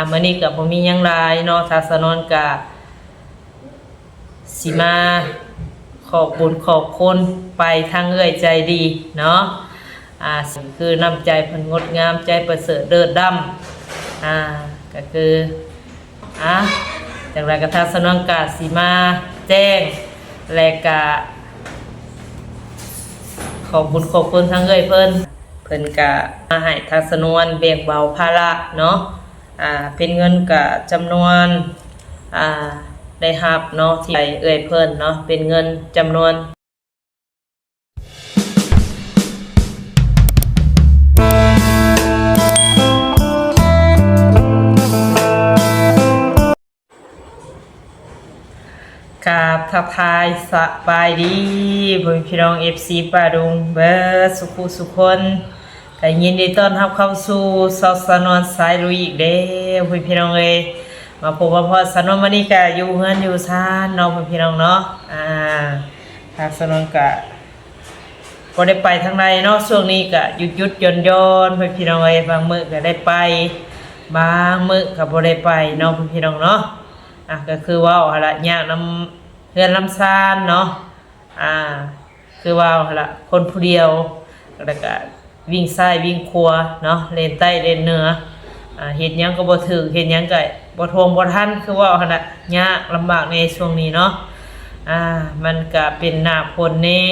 າ ມື້ນີ້ກໍບໍ່ມີຫຍັງຫຼາຍເນາະ ທາງສາວນວນກໍຊິມາຂອບບຸນຂອບຄຸນໄປທາງເອື້ອຍໃຈດີເນາະ ອ່າ ຄືນ້ຳໃຈເພິ່ນງົດງາມ ໃຈປະເສີດເລີດລ້ຳ ອ່າ ກໍຄື ອ່າ ຈັ່ງໃດກໍທາງສາວນວນກະຊິມາແຈ້ງ ແລະກະຂອບບຸນຂອບຄຸນທາງເອື້ອຍເພິ່ນ ເພິ່ນກະມາໃຫ້ທາງສາວນວນແບ່ງເບົາພາລະເນາະ ອ່າ ເປັນເງິນກະຈຳນວນ ອ່າ ໄດ້ຮັບເນາະ ທີ່ເອື້ອຍເພິ່ນເນາະ ເປັນເງິນຈຳນວນ ກາບທັກທາຍສະບາຍດີ ພໍ່ແມ່ພີ່ນ້ອງ ເອັຟຊີ ປ້າລຸງ ເບິດສຸຂູສຸຄົນ ກໍຍິນດີຕ້ອນຮັບເຂົ້າສູ່ຊ່ອງສາວນວນສາຍລຸຍອີກແລ້ວ ພໍ່ແມ່ພີ່ນ້ອງເອີຍ ມາພົບມາພໍ້ສາວນວນມື້ນີ້ກໍຢູ່ເຮືອນຢູ່ຊານເນາະ ພໍ່ແມ່ພີ່ນ້ອງເນາະ ອ່າ ທາງສາວນວນກໍບໍ່ໄດ້ໄປທາງໃດເນາະ ຊ່ວງນີ້ກໍຢຸດໆຢ່ອນໆ ພໍ່ແມ່ພີ່ນ້ອງເອີຍ ບາງມື້ກໍໄດ້ໄປ ບາງມື້ກໍບໍ່ໄດ້ໄປເນາະ ພໍ່ແມ່ພີ່ນ້ອງເນາະ ອ່າ ກໍຄືເວົ້າຫັ້ນລະ ຍາກນຳເຮືອນນຳຊານເນາະ ອ່າ ຄືວ່າຫັ້ນລະ ຄົນຜູ້ດຽວ ແລ້ວກະວິ່ງຊ້າຍວິ່ງຂວາເນາະ ແລ່ນໃຕ້ແລ່ນເໜືອ ອ່າ ເຮັດຫຍັງກໍບໍ່ຖືກ ເຮັດຫຍັງກໍບໍ່ທ່ວງບໍ່ທັນ ຄືເວົ້າຫັ້ນລະ ຍາກລຳບາກແດ່ຊ່ວງນີ້ເນາະ ອ່າ ມັນກະເປັນໜ້າຝົນແດ່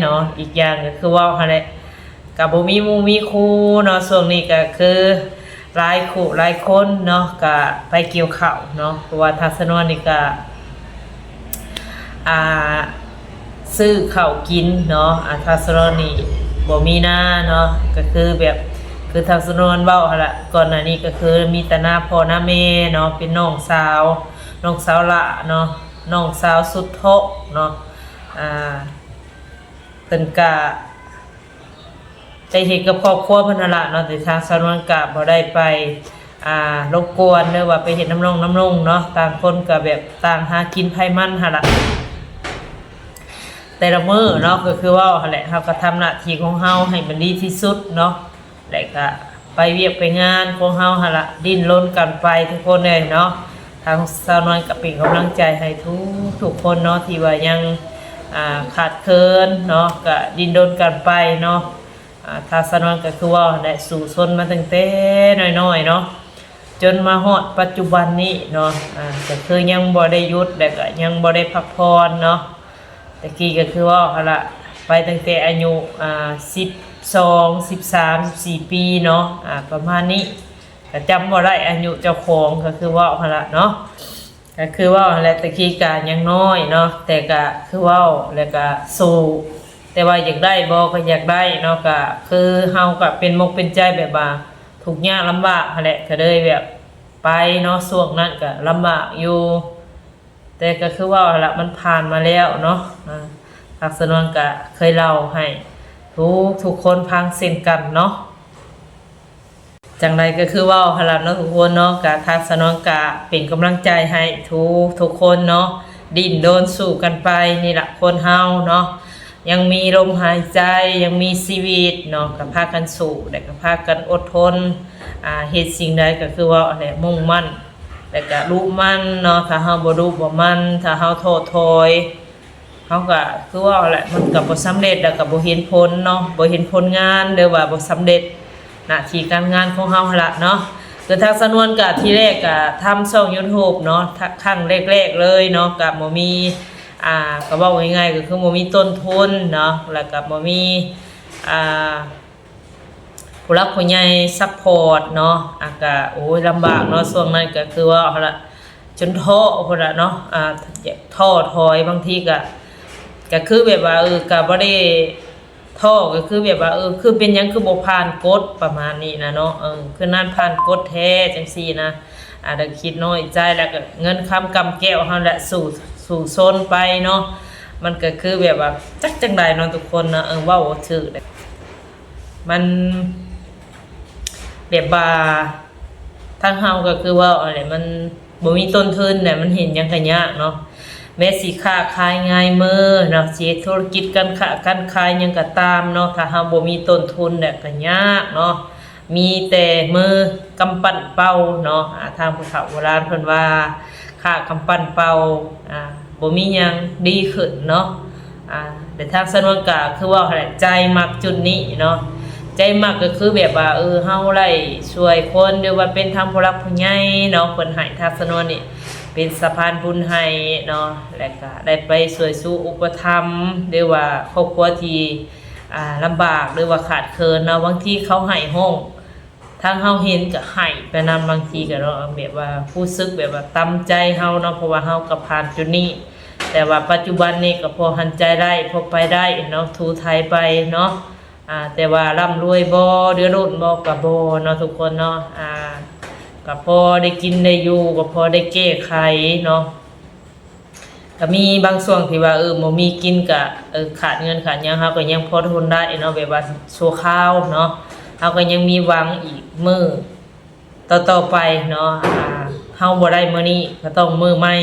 ເນາະ ອີກຢ່າງກໍຄືເວົ້າຫັ້ນແຫຼະ ກະບໍ່ມີໝູ່ມີຄູ່ເນາະ ຊ່ວງນີ້ກະຄືຫຼາຍຄູ່ຫຼາຍຄົນເນາະ ກະໄປກ່ຽວເຂົ້າເນາະ ເພາະວ່າທາງສາວນວນນີ້ກະ ອ່າ ຊື້ເຂົ້າກິນເນາະ ອ່າ ທາງສາວນວນນີ້ບໍ່ມີນາເນາະ ກະຄືແບບ ຄືທາງສາວນວນເວົ້າຫັ້ນລະ ກ່ອນໜ້ານີ້ກະຄືມີແຕ່ນາພໍ່ນາແມ່ເນາະ ເປັນນ້ອງສາວ ນ້ອງສາວຫຼ້າເນາະ ນ້ອງສາວສຸດທ້ອງເນາະ ອ່າ ເພິ່ນກະ ໄດ້ເຮັດກັບຄອບຄົວເພິ່ນຫັ້ນລະເນາະ ແຕ່ທາງສາວນວນກະບໍ່ໄດ້ໄປ ອ່າ ລົບກວນ ຫຼືວ່າໄປເຮັດນຳນ້ອງນຳລຸງເນາະ ຕ່າງຄົນກະແບບຕ່າງຫາກິນໃຜມັນຫັ້ນລະ ແຕ່ລະມື້ເນາະ ກໍຄືເວົ້າຫັ້ນແຫຼະ ເຮົາກໍທຳໜ້າທີ່ຂອງເຮົາໃຫ້ມັນດີທີ່ສຸດເນາະ ແລະກະໄປວຽກໄປງານຂອງເຮົາຫັ້ນລະ ດີ້ນລົນກັນໄປທຸກຄົນເອີຍເນາະ ທາງສາວນວນກໍເປັນກຳລັງໃຈໃຫ້ທຸກໆຄົນເນາະ ທີ່ວ່າຍັງ ອ່າ ຂາດເຂີນເນາະ ກະດີ້ນລົນກັນໄປເນາະ ອ່າ ທາງສາວນວນກໍຄືເວົ້າຫັ້ນແຫຼະ ສູ້ຊົນມາຕັ້ງແຕ່ນ້ອຍໆເນາະ ຈົນມາຮອດປັດຈຸບັນນີ້ເນາະ ອ່າ ກໍຄືຍັງບໍ່ໄດ້ຢຸດ ແລະກະຍັງບໍ່ໄດ້ພັກຜ່ອນເນາະ ແຕ່ກີ້ກໍຄືເວົ້າຫັ້ນລະ ໄປຕັ້ງແຕ່ອາຍຸ ອ່າ ສິບສອງ ສິບສາມ ສິບສີ່ປີເນາະ ອ່າ ປະມານນີ້ ກໍຈຳບໍ່ໄດ້ອາຍຸເຈົ້າຂອງ ກໍຄືເວົ້າຫັ້ນລະເນາະ ກໍຄືເວົ້າຫັ້ນແຫຼະ ແຕ່ກີ້ກະຍັງນ້ອຍເນາະ ແຕ່ກະຄືເວົ້າ ແລ້ວກະສູ້ ແຕ່ວ່າຢາກໄດ້ບໍ່ ກໍຢາກໄດ້ເນາະ ກະຄືເຮົາກະເປັນມົກເປັນໃຈແບບວ່າທຸກຍາກລຳບາກຫັ້ນແຫຼະ ກໍເລີຍແບບໄປເນາະ ຊ່ວງນັ້ນກະລຳບາກຢູ່ ແຕ່ກໍຄືເວົ້າຫັ້ນລະ ມັນຜ່ານມາແລ້ວເນາະ ອ່າ ທາງສາວນວນກະເຄີຍເລົ່າໃຫ້ທຸກໆຄົນຟັງເຊັ່ນກັນເນາະ ຈັ່ງໃດກໍຄືເວົ້າຫັ້ນລະເນາະທຸກຄົນເນາະ ກະທາງສາວນວນກະເປັນກຳລັງໃຈໃຫ້ທຸກໆຄົນເນາະ ດີ້ນລົນສູ້ກັນໄປ ນີ້ລະຄົນເຮົາເນາະ ຍັງມີລົມຫາຍໃຈ ຍັງມີຊີວິດເນາະ ກໍພາກັນສູ້ ແລະກໍພາກັນອົດທົນ ອ່າ ເຮັດສິ່ງໃດກໍຄືເວົ້າຫັ້ນແຫຼະ ມຸ່ງໝັ້ນ ແລະກະດຸໝັ່ນເນາະ ຖ້າເຮົາບໍ່ດຸບໍ່ໝັ່ນ ຖ້າເຮົາທໍ້ຖອຍ ເຮົາກະຄືເວົ້າແຫຼະ ມັນກະບໍ່ສຳເລັດ ແລ້ວກະບໍ່ເຫັນຜົນເນາະ ບໍ່ເຫັນຜົນງານ ຫຼືວ່າບໍ່ສຳເລັດໜ້າທີ່ການງານຂອງເຮົາຫັ້ນລະເນາະ ຄືທາງສາວນວນກະທີແລກກະທຳຊ່ອງຢູທູບເນາະ ຄັ້ງແລກໆເລີຍເນາະ ກະບໍ່ມີ ອ່າ ກະເວົ້າງ່າຍໆ ກະຄືບໍ່ມີຕົ້ນທຶນເນາະ ແລ້ວກະບໍ່ມີ ອ່າ ຜູ້ຫຼັກຜູ້ໃຫຍ່ຊັບພອດເນາະ ອ່າ ກະ ໂອ້ຍ ລຳບາກເນາະ ຊ່ວງນັ້ນກະຄືວ່າຫັ້ນລະ ຈົນທໍ້ພຸ້ນລະເນາະ ອ່າ ທໍ້ຖອຍ ບາງທີກະ ກະຄືແບບວ່າ ເອີ ກະບໍ່ໄດ້ທໍ້ ກະຄືແບບວ່າ ເອີ ຄືເປັນຫຍັງຄືບໍ່ຜ່ານກົດ ປະມານນີ້ນະເນາະ ເອີ ຄືນັ້ນຜ່ານກົດແທ້ ຈັ່ງຊີ້ນະ ອ່າ ແລ້ວຄິດນ້ອຍໃຈ ແລ້ວກະເງິນຄຳກຳແກ້ວເຮົາແຫຼະ ສູ້ ສູ້ຊົນໄປເນາະ ມັນກະຄືແບບວ່າ ຈັກຈັ່ງໃດເນາະທຸກຄົນເນາະ ເອີ ເວົ້າບໍ່ຖືກ ມັນແບບວ່າ ທາງເຮົາກໍຄືເວົ້າຫັ້ນແຫຼະ ມັນບໍ່ມີຕົ້ນທຶນແຫຼະ ມັນເຮັດຫຍັງກໍຍາກເນາະ ແມ້ຊິຄ້າຂາຍງ່າຍມືເນາະ ຊິເຮັດທຸລະກິດການຄ້າການຂາຍຫຍັງກໍຕາມເນາະ ຖ້າເຮົາບໍ່ມີຕົ້ນທຶນແຫຼະກໍຍາກເນາະ ມີແຕ່ມືກຳປັ້ນເປົ່າເນາະ. ອາ ທາງຜູ້ເຖົ້າໂບລານເພິ່ນວ່າ ຂ້າກຳປັ້ນເປົ່າ ອາ ບໍ່ມີຫຍັງດີຂຶ້ນເນາະ. ອາ ແຕ່ທາງສາວນວນກະຄືເວົ້າຫັ້ນແຫຼະ ໃຈມັກຈຸດນີ້ເນາະ. ໃຈມັກກໍຄືແບບວ່າ ເອີ ເຮົາໄດ້ຊ່ວຍຄົນ ຫຼືວ່າເປັນທາງຜູ້ຫຼັກຜູ້ໃຫຍ່ເນາະ ເພິ່ນໃຫ້ທາງສາວນວນນີ້ເປັນສະພານບຸນໃຫ້ເນາະ ແລະກະໄດ້ໄປຊ່ວຍຊູອຸປະຖຳ ຫຼືວ່າຄອບຄົວທີ່ ອາ ລຳບາກ ຫຼືວ່າຂາດເຂີນເນາະ. ບາງທີເຂົາໃຫ້ຮ້ອງ ທາງເຮົາເຫັນກໍໃຫ້ໄປນຳ ບາງທີກໍເນາະ ແບບວ່າຮູ້ສຶກແບບວ່າຕຳໃຈເຮົາເນາະ ເພາະວ່າເຮົາກໍຜ່ານຈຸດນີ້ ແຕ່ວ່າປັດຈຸບັນນີ້ກໍພໍຫັນໃຈໄດ້ ພໍໄປໄດ້ເນາະ ຖູໄຖໄປເນາະ. ອາ ແຕ່ວ່າລ່ຳລວຍບໍ່ ເດືອດຮ້ອນບໍ່ ກໍບໍ່ເນາະທຸກຄົນເນາະ. ອາ ກໍພໍໄດ້ກິນໄດ້ຢູ່ ກໍພໍໄດ້ແກ້ໄຂເນາະ. ກໍມີບາງຊ່ວງທີ່ວ່າ ເອີ ບໍ່ມີກິນ ກໍ ເອີ ຂາດເງິນຂາດຫຍັງ ເຮົາກໍຍັງພໍທົນໄດ້ເນາະ ແບບວ່າຊົ່ວຄາວເນາະ. ເຮົາກໍຍັງມີຫວັງອີກມື້ຕໍ່ໆໄປເນາະ. ອາ ເຮົາບໍ່ໄດ້ມື້ນີ້ກໍຕ້ອງມື້ໃໝ່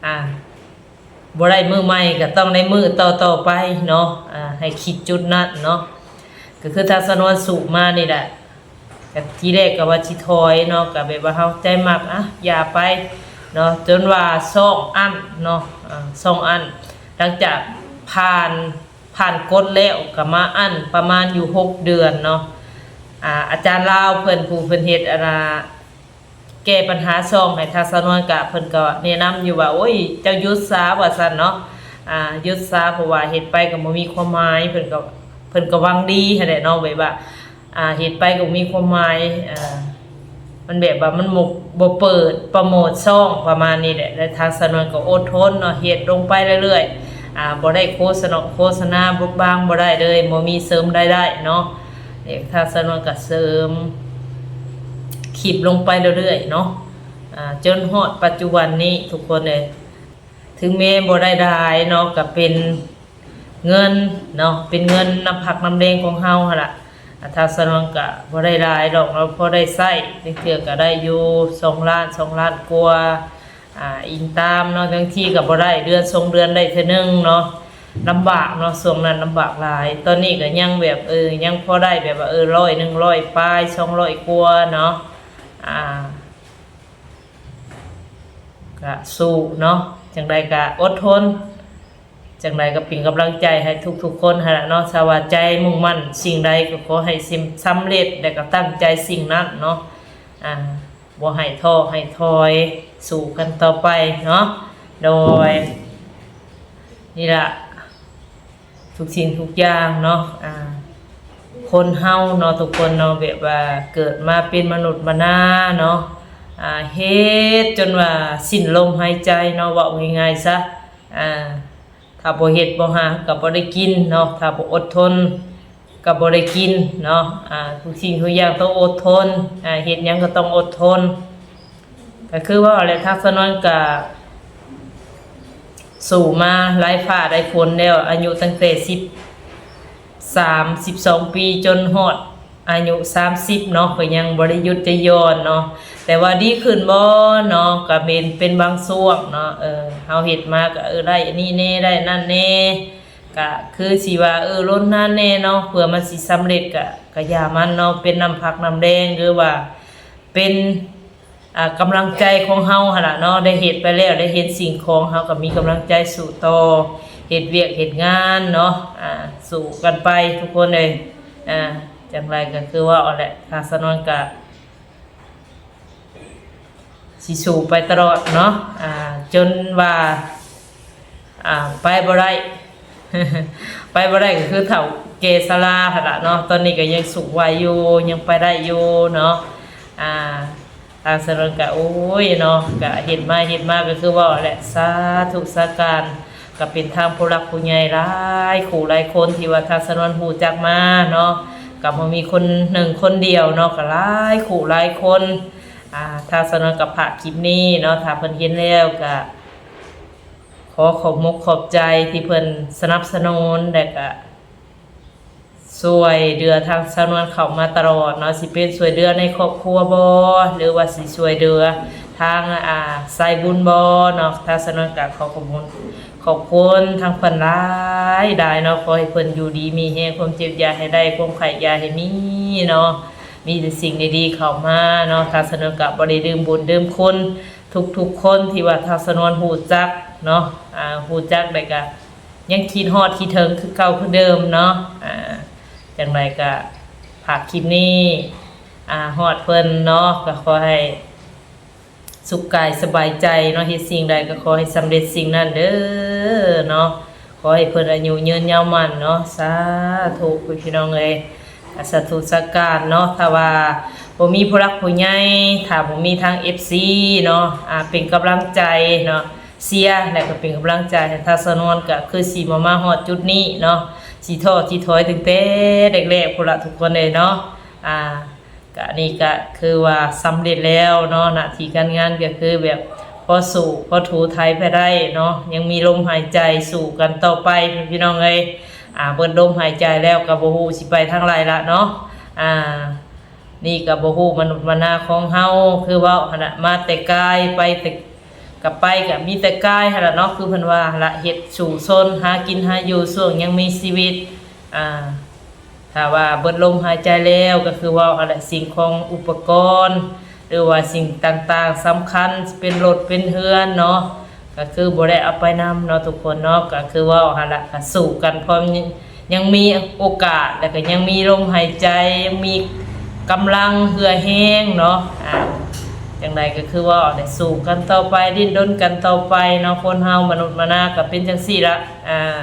ອາ ບໍ່ໄດ້ມື້ໃໝ່ກໍຕ້ອງໄດ້ມື້ຕໍ່ໆໄປເນາະ. ອາ ໃຫ້ຄິດຈຸດນັ້ນເນາະ. ກໍຄືທາງສາວນວນສູ້ມານີ້ແຫຼະ ກໍທີແລກກໍວ່າຊິຖອຍເນາະ ກໍແບບວ່າເຮົາໃຈມັກ ອະ ຢ່າໄປເນາະ ຈົນວ່າຊ່ອງອັ້ນເນາະ. ອາ ຊ່ອງອັ້ນ ຫຼັງຈາກຜ່ານ ຜ່ານກົດແລ້ວກໍມາອັ້ນປະມານຢູ່ຫົກເດືອນເນາະ. ອາ ອາຈານລາວເພິ່ນ ຜູ້ເພິ່ນເຮັດ ອັນນ່າ ແກ້ບັນຫາຊ່ອງໃຫ້ທາງສາວນວນ ກະເພິ່ນກໍແນະນຳຢູ່ວ່າ ໂອ້ຍ ເຈົ້າຢຸດຊາ ວ່າຊັ້ນເນາະ. ອາ ຢຸດຊາ ເພາະວ່າເຮັດໄປກໍບໍ່ມີຄວາມໝາຍ ເພິ່ນກໍ ເພິ່ນກໍຫວັງດີຫັ້ນແຫຼະເນາະ ແບບວ່າ ອາ ເຮັດໄປກໍບໍ່ມີຄວາມໝາຍ ອາ ມັນແບບວ່າມັນບໍ່ ບໍ່ເປີດໂປຣໂມດຊ່ອງ ປະມານນີ້ແຫຼະ. ແລະທາງສາວນວນກໍອົດທົນເນາະ ເຮັດລົງໄປເລື້ອຍໆ ອາ ບໍ່ໄດ້ໂຄສະນາ ໂຄສະນາບາງບໍ່ໄດ້ເລີຍ ບໍ່ມີເສີມລາຍໄດ້ເນາະ. ແລະທາງສາວນວນກໍເສີມຄລິບລົງໄປເລື້ອຍໆເນາະ ອາ ຈົນຮອດປັດຈຸບັນນີ້ທຸກຄົນເອີຍ. ເຖິງແມ່ນບໍ່ໄດ້ຫຼາຍເນາະ ກໍເປັນເງິນເນາະ ເປັນເງິນນຳພັກນຳແຮງຂອງເຮົາຫັ້ນລະ. ອາ ທາງສາວນວນກໍບໍ່ໄດ້ຫຼາຍດອກເນາະ ພໍໄດ້ໃຊ້ ບາງເທື່ອກໍໄດ້ຢູ່ສອງລ້ານ ສອງລ້ານກວ່າ ອາ ອີງຕາມເນາະ. ບາງທີກໍບໍ່ໄດ້ ເດືອນສອງເດືອນໄດ້ເທື່ອໜຶ່ງເນາະ. ລຳບາກເນາະ ຊ່ວງນັ້ນລຳບາກຫຼາຍ. ຕອນນີ້ກໍຍັງແບບ ເອີ ຍັງພໍໄດ້ແບບວ່າ ເອີ ຮ້ອຍໜຶ່ງ ຮ້ອຍປາຍ ສອງຮ້ອຍກວ່າເນາະ. ອາ ກະສູ້ເນາະ ຈັ່ງໃດກະອົດທົນ ຈັ່ງໃດກະເປັນກຳລັງໃຈໃຫ້ທຸກໆຄົນຫັ້ນລະເນາະ. ຖ້າວ່າໃຈມຸ່ງໝັ້ນສິ່ງໃດກໍຂໍໃຫ້ສຳເລັດ ແລະກໍຕັ້ງໃຈສິ່ງນັ້ນເນາະ. ອາ ບໍ່ໃຫ້ທໍ້ໃຫ້ຖອຍ ສູ້ກັນຕໍ່ໄປເນາະ. ໂດຍ ນີ້ລະ ທຸກສິ່ງທຸກຢ່າງເນາະ ອາ ຄົນເຮົາເນາະ ທຸກຄົນເນາະ ແບບວ່າເກີດມາເປັນມະນຸດມະນາເນາະ ອາ ເຮັດຈົນວ່າສິ້ນລົມຫາຍໃຈເນາະ ເວົ້າງ່າຍໆຊະ. ອາ ຖ້າບໍ່ເຮັດບໍ່ຫາກໍບໍ່ໄດ້ກິນເນາະ ຖ້າບໍ່ອົດທົນກໍບໍ່ໄດ້ກິນເນາະ. ອາ ທຸກສິ່ງທຸກຢ່າງຕ້ອງອົດທົນ ອາ ເຮັດຫຍັງກໍຕ້ອງອົດທົນ. ກໍຄືວ່າແຫຼະ ທາງສາວນວນກະສູ້ມາຫຼາຍຟ້າຫຼາຍຝົນແລ້ວ ອາຍຸຕັ້ງແຕ່ສິບສາມ ສິບສອງປີ ຈົນຮອດອາຍຸສາມສິບເນາະ ກໍຍັງບໍ່ໄດ້ຢຸດໄດ້ຢ່ອນເນາະ. ແຕ່ວ່າດີຂຶ້ນບໍ່ເນາະ ກະເປັນ ເປັນບາງຊ່ວງເນາະ ເອີ ເຮົາເຮັດມາກະ ເອີ ໄດ້ອັນນີ້ແດ່ ໄດ້ອັນນັ້ນແດ່ ກະຄືຊິວ່າ ເອີ ລົນນານແດ່ເນາະ ເພື່ອມັນຊິສຳເລັດ ກະ ກະຢ່າມັນເນາະ ເປັນນ້ຳພັກນ້ຳແຮງ ຫຼືວ່າເປັນ ອ່າ ກຳລັງໃຈຂອງເຮົາຫັ້ນລະເນາະ ໄດ້ເຮັດໄປແລ້ວ ໄດ້ເຫັນສິ່ງຂອງ ເຮົາກໍມີກຳລັງໃຈສູ້ຕໍ່ ເຮັດວຽກເຮັດງານເນາະ ອ່າ ສູ້ກັນໄປທຸກຄົນເອີຍ. ອ່າ ຈັ່ງໃດກໍຄືວ່າຫັ້ນແຫຼະ ທາງສາວນວນກະຊິສູ້ໄປຕະຫຼອດເນາະ ອ່າ ຈົນວ່າ ອ່າ ໄປບໍ່ໄດ້ ໄປບໍ່ໄດ້ກໍຄືເຖົ້າແກ່ຊະລາຫັ້ນລະເນາະ. ຕອນນີ້ກໍຍັງສູ້ໄຫວຢູ່ ຍັງໄປໄດ້ຢູ່ເນາະ. ອ່າ ທາງສາວນວນກະ ໂອ້ຍເນາະ ກະເຮັດມາ ເຮັດມາກໍຄືເວົ້າແຫຼະ ສາທຸສາການ ກໍເປັນທາງຜູ້ຫຼັກຜູ້ໃຫຍ່ຫຼາຍຄູ່ຫຼາຍຄົນທີ່ວ່າທາງສາວນວນຮູ້ຈັກມາເນາະ ກໍບໍ່ມີຄົນໜຶ່ງຄົນດຽວເນາະ ກໍຫຼາຍຄູ່ຫຼາຍຄົນ. ອ່າ ທາງສາວນວນກໍຝາກຄລິບນີ້ເນາະ ຖ້າເພິ່ນເຫັນແລ້ວກໍ ຂໍຂອບມົກຂອບໃຈທີ່ເພິ່ນສະໜັບສະໜູນ ແລະກະຊ່ວຍເຫຼືອທາງສາວນວນເຂົ້າມາຕະຫຼອດເນາະ ຊິເປັນຊ່ວຍເຫຼືອໃນຄອບຄົວບໍ ຫຼືວ່າຊິຊ່ວຍເຫຼືອທາງ ອ່າ ສາຍບຸນບໍເນາະ. ທາງສາວນວນກະຂໍຂອບຄຸນ ຂອບຄຸນທາງເພິ່ນຫຼາຍໆເນາະ ຂໍໃຫ້ເພິ່ນຢູ່ດີມີແຮງ ຄວາມເຈັບຢ່າໃຫ້ໄດ້ ຄວາມໄຂ້ຢ່າໃຫ້ມີເນາະ. ມີແຕ່ສິ່ງດີໆເຂົ້າມາເນາະ. ທາງສາວນວນກໍບໍ່ໄດ້ລືມບຸນລືມຄຸນທຸກໆຄົນທີ່ວ່າທາງສາວນວນຮູ້ຈັກເນາະ, ອາ ຮູ້ຈັກແລ້ວກໍຍັງຄິດຮອດຄິດເຖິງຄືເກົ່າຄືເດີມເນາະ. ອາ ຈັ່ງໃດກໍຝາກຄລິບນີ້ ອາ ຮອດເພິ່ນເນາະ, ກໍຂໍໃຫ້ ສຸກກາຍສະບາຍໃຈເນາະ, ເຮັດສິ່ງໃດກໍຂໍໃຫ້ສຳເລັດສິ່ງນັ້ນເດີເນາະ. ຂໍໃຫ້ເພິ່ນອາຍຸຍືນຍາວໝັ້ນເນາະ, ສາທຸພີ່ນ້ອງເອີຍ, ສາທຸສາການເນາະ. ຖ້າວ່າບໍ່ມີຜູ້ຫຼັກຜູ້ໃຫຍ່, ຖ້າບໍ່ມີທາງເອັຟຊີເນາະ ອາ ເປັນກຳລັງໃຈເນາະ, ເຊຍ ແລະກໍເປັນກຳລັງໃຈໃຫ້ທາງສາວນວນ ກໍຄືຊິບໍ່ມາຮອດຈຸດນີ້ເນາະ, ຊິທໍ້ຊິຖອຍຕັ້ງແຕ່ແລກໆພຸ້ນລະທຸກຄົນເອີຍເນາະ. ອາ ກະນີ້ກະຄືວ່າສຳເລັດແລ້ວເນາະ, ໜ້າທີ່ການງານກໍຄືແບບພໍສູ້ພໍຖູໄຖໄປໄດ້ເນາະ, ຍັງມີລົມຫາຍໃຈສູ້ກັນຕໍ່ໄປພີ່ນ້ອງເອີຍ. ອາ ເບິດລົມຫາຍໃຈແລ້ວກໍບໍ່ຮູ້ຊິໄປທາງໃດລະເນາະ. ອາ ນີ້ກໍບໍ່ຮູ້ມະນຸດມະນາຂອງເຮົາ ຄືເວົ້າຫັ້ນລະ, ມາແຕ່ກາຍໄປແຕ່ ກໍໄປກໍມີແຕ່ກາຍຫັ້ນລະເນາະ, ຄືເພິ່ນວ່າຫັ້ນລະ, ເຮັດສູ້ຊົນຫາກິນຫາຢູ່ຊ່ວງຍັງມີຊີວິດ. ອາ ຖ້າວ່າເບິດລົມຫາຍໃຈແລ້ວ ກໍຄືເວົ້າຫັ້ນແຫຼະ, ສິ່ງຂອງອຸປະກອນ ຫຼືວ່າສິ່ງຕ່າງໆສຳຄັນ ຊິເປັນລົດເປັນເຮືອນເນາະ, ກໍຄືບໍ່ໄດ້ເອົາໄປນຳເນາະທຸກຄົນເນາະ. ກໍຄືເວົ້າຫັ້ນລະ, ກໍສູ້ກັນ ເພາະຍັງມີໂອກາດ ແລ້ວກໍຍັງມີລົມຫາຍໃຈ, ຍັງມີກຳລັງເຫື່ອແຮງເນາະ. ອາ ຈັ່ງໃດກໍຄືເວົ້າແຫຼະ, ສູ້ກັນຕໍ່ໄປ, ດີ້ນລົນກັນຕໍ່ໄປເນາະ. ຄົນເຮົາມະນຸດມະນາກໍເປັນຈັ່ງຊີ້ລະ, ອາ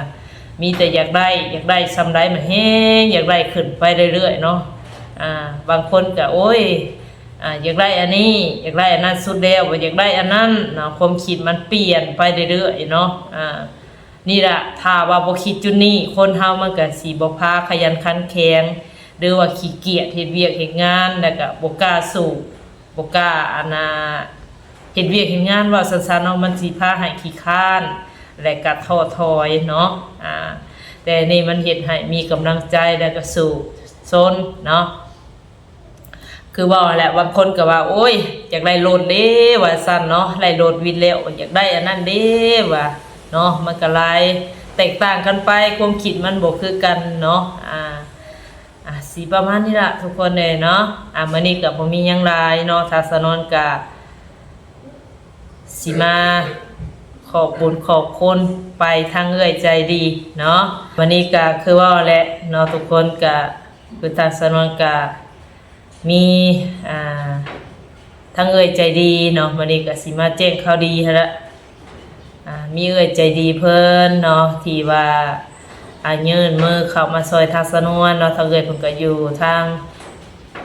ມີແຕ່ຢາກໄດ້, ຢາກໄດ້ຊ່ຳໃດມັນແຮງຢາກໄດ້ຂຶ້ນໄປເລື້ອຍໆເນາະ. ອາ ບາງຄົນກໍ ໂອ້ຍ ອາ ຢາກໄດ້ອັນນີ້ ຢາກໄດ້ອັນນັ້ນສຸດແລ້ວ, ບໍ່ຢາກໄດ້ອັນນັ້ນເນາະ, ຄວາມຄິດມັນປ່ຽນໄປເລື້ອຍໆເນາະ. ອາ ນີ້ລະ ຖ້າວ່າບໍ່ຄິດຈຸດນີ້ ຄົນເຮົາມັນກໍຊິບໍ່ພາຂະຫຍັນຂັນແຂງ ຫຼືວ່າຂີ້ກຽດເຮັດວຽກເຮັດງານ ແລ້ວກໍບໍ່ກ້າສູ້ ບໍ່ກ້າ ອັນນ່າ ເຮັດວຽກເຮັດງານ ເວົ້າສັ້ນໆເນາະ, ມັນຊິພາໃຫ້ຂີ້ຄ້ານ ແລະກະທໍ້ຖອຍເນາະ. ອາ ແຕ່ນີ້ມັນເຮັດໃຫ້ມີກຳລັງໃຈ ແລະກະສູ້ຊົນເນາະ. ຄືເວົ້າຫັ້ນແຫຼະ, ບາງຄົນກໍວ່າ ໂອ້ຍ ຢາກໄດ້ລົດເດ້ ວ່າຊັ້ນເນາະ, ໄດ້ລົດວິນແລ້ວ ຢາກໄດ້ອັນນັ້ນເດ້ ວ່າເນາະ. ມັນກໍຫຼາຍແຕກຕ່າງກັນໄປ, ຄວາມຄິດມັນບໍ່ຄືກັນເນາະ. ອາ ອາ ຊິປະມານນີ້ລະທຸກຄົນເອີຍເນາະ. ອາ ມື້ນີ້ກໍບໍ່ມີຫຍັງຫຼາຍເນາະ, ທາງສາວນວນກະຊິມາຂອບບຸນຂອບຄຸນໄປທາງເອື້ອຍໃຈດີເນາະ. ມື້ນີ້ກໍຄືເວົ້າແຫຼະເນາະ, ທຸກຄົນກະ ຄືທາງສາວນວນກະມີ ອາ ທາງເອື້ອຍໃຈດີເນາະ, ມື້ນີ້ກໍຊິມາແຈ້ງຂ່າວດີຫັ້ນລະ. ອາ ມີເອື້ອຍໃຈດີເພິ່ນເນາະ ທີ່ວ່າ ອາ ຍື່ນມືເຂົ້າມາຊ່ອຍທາງສາວນວນເນາະ, ທາງເອື້ອຍເພິ່ນກໍຢູ່ທາງ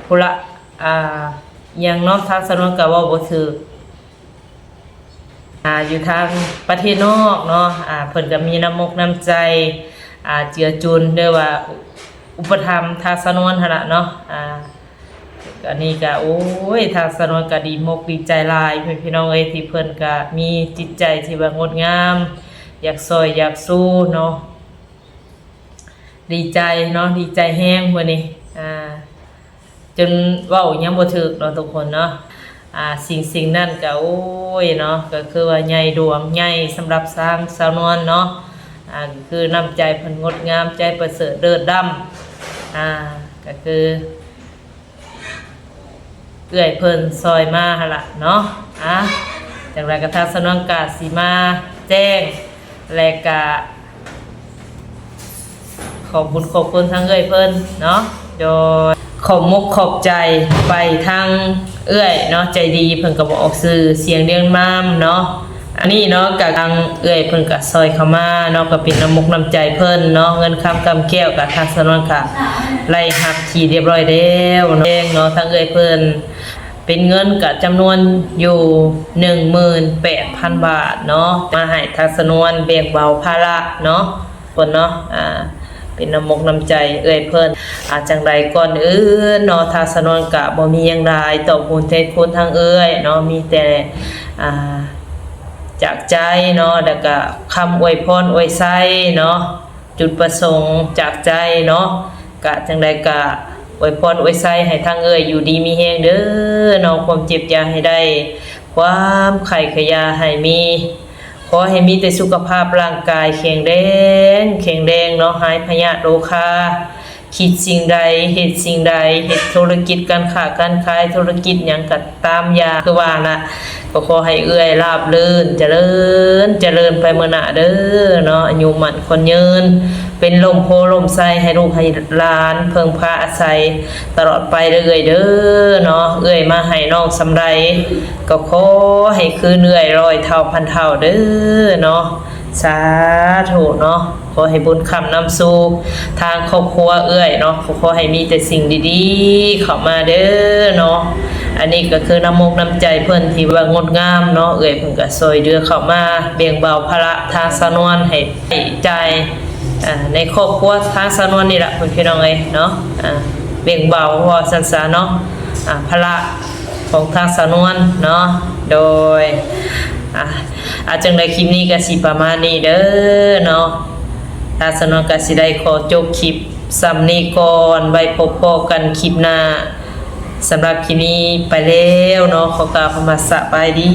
ພຸ້ນລະ ອາ ຫຍັງເນາະ, ທາງສາວນວນກໍເວົ້າບໍ່ຖືກ ອາ ຢູ່ທາງປະເທດນອກເນາະ. ອາ ເພິ່ນກໍມີນ້ຳອົກນ້ຳໃຈ ອາ ເຈືອຈຸນ ຫຼືວ່າອຸປະຖຳທາງສາວນວນຫັ້ນລະເນາະ. ອາ ອັນນີ້ກໍ ໂອ້ຍ ທາງສາວນວນກໍດີມົກດີໃຈຫຼາຍ ພີ່ນ້ອງເອີຍ, ທີ່ເພິ່ນກໍມີຈິດໃຈທີ່ວ່າງົດງາມ ຢາກຊ່ອຍຢາກຊູເນາະ. ດີໃຈເນາະ, ດີໃຈແຮງມື້ນີ້ ອາ ຈົນເວົ້າຫຍັງບໍ່ຖືກເນາະທຸກຄົນເນາະ. ອາ ສິ່ງສິ່ງນັ້ນກໍ ໂອ້ຍເນາະ, ກໍຄືວ່າໃຫຍ່ຫຼວງໃຫຍ່ສຳລັບທາງສາວນວນເນາະ. ອາ ກໍຄືນ້ຳໃຈເພິ່ນງົດງາມ, ໃຈປະເສີດເລີດລ້ຳ. ອາ ກໍຄື ເອື້ອຍເພິ່ນຊ່ອຍມາຫັ້ນລະເນາະ. ອາ ຈັ່ງໃດກໍທາງສາວນວນກະຊິມາແຈ້ງ ແລະກະຂອບບຸນຂອບຄຸນທາງເອື້ອຍເພິ່ນເນາະ. ໂດຍ ຂອບມົກຂອບໃຈໄປທາງເອື້ອຍເນາະ ໃຈດີ, ເພິ່ນກໍບໍ່ອອກຊື່, ສຽງລຽງນາມເນາະ. ອັນນີ້ເນາະ ກະທາງເອື້ອຍເພິ່ນກະຊ່ອຍເຂົ້າມາເນາະ, ກະເປັນນ້ຳມົກນ້ຳໃຈເພິ່ນເນາະ. ເງິນຄຳກຳແກ້ວກະທາງສາວນວນກະໄດ້ຮັບທີ່ຮຽບຮ້ອຍແລ້ວເນາະ, ທາງເອື້ອຍເພິ່ນເປັນເງິນກະຈຳນວນຢູ່ໜຶ່ງໝື່ນແປດພັນບາດເນາະ, ມາໃຫ້ທາງສາວນວນແບ່ງເບົາພາລະເນາະ ເພິ່ນເນາະ. ອາ ເປັນນ້ຳມົກນ້ຳໃຈເອື້ອຍເພິ່ນ. ອາ ຈັ່ງໃດກ່ອນອື່ນເນາະ ທາງສາວນວນກະບໍ່ມີຫຍັງຫຼາຍຕອບບຸນແທນຄຸນທາງເອື້ອຍເນາະ, ມີແຕ່ ອາ ຈາກໃຈເນາະ ແລ້ວກະຄຳອວຍພອນອວຍໄຊເນາະ, ຈຸດປະສົງຈາກໃຈເນາະ. ກະຈັ່ງໃດກະອວຍພອນອວຍໄຊໃຫ້ທາງເອື້ອຍຢູ່ດີມີແຮງເດີເນາະ, ຄວາມເຈັບຢ່າໃຫ້ໄດ້, ຄວາມໄຂ້ກະຢ່າໃຫ້ມີ, ຂໍໃຫ້ມີແຕ່ສຸຂະພາບຮ່າງກາຍແຂງແຮງ ແຂງແຮງເນາະ, ຫາຍພະຍາດໂລຄາ ຄິດສິ່ງໃດ ເຮັດສິ່ງໃດ ເຮັດທຸລະກິດການຄ້າການຂາຍ ທຸລະກິດຫຍັງກໍຕາມຢ່າງ ຄືວ່າລະ ກໍຂໍໃຫ້ເອື້ອຍລາບລື່ນ ຈະເລີນ ຈະເລີນໄປເມືອໜ້າເດີເນາະ ອາຍຸໝັ້ນຂວັນຍືນ ເປັນຮົ່ມໂພຮົ່ມໄຊໃຫ້ລູກໃຫ້ຫຼານເພິ່ງພາອາໄສຕະຫຼອດໄປເດີເອື້ອຍເດີເນາະ ເອື້ອຍມາໃຫ້ນ້ອງສ່ຳໃດ ກໍຂໍໃຫ້ຄືນເອື້ອຍຮ້ອຍເທົ່າພັນເທົ່າເດີເນາະ ສາທຸເນາະ ຂໍໃຫ້ບຸນຄ້ຳນຳສູ່ທາງຄອບຄົວເອື້ອຍເນາະ ຂໍໃຫ້ມີແຕ່ສິ່ງດີໆເຂົ້າມາເດີເນາະ ອັນນີ້ກໍຄືນ້ຳອົກນ້ຳໃຈເພິ່ນທີ່ວ່າງົດງາມເນາະ ເອື້ອຍເພິ່ນກໍຊ່ອຍເຫຼືອເຂົ້າມາ ແບ່ງເບົາພາລະທາງສາວນວນໃຫ້ໃຊ້ຈ່າຍ ອ່າ ໃນຄອບຄົວທາງສາວນວນນີ້ລະ ພີ່ນ້ອງເອີຍເນາະ ອ່າ ແບ່ງເບົາ ເວົ້າຊັ້ນຊະເນາະ ອ່າ ພາລະຂອງທາງສາວນວນເນາະ ໂດຍ ອ່າ ອ່າ ຈັ່ງໃດຄລິບນີ້ກໍຊິປະມານນີ້ເດີເນາະ ທາງສາວນວນກໍຊິໄດ້ຂໍຈົບຄລິບສ່ຳນີ້ກ່ອນ ໄວ້ພົບພໍ້ກັນຄລິບໜ້າ ສຳລັບຄລິບນີ້ໄປແລ້ວເນາະ ຂໍກ່າວຄຳວ່າສະບາຍດີ.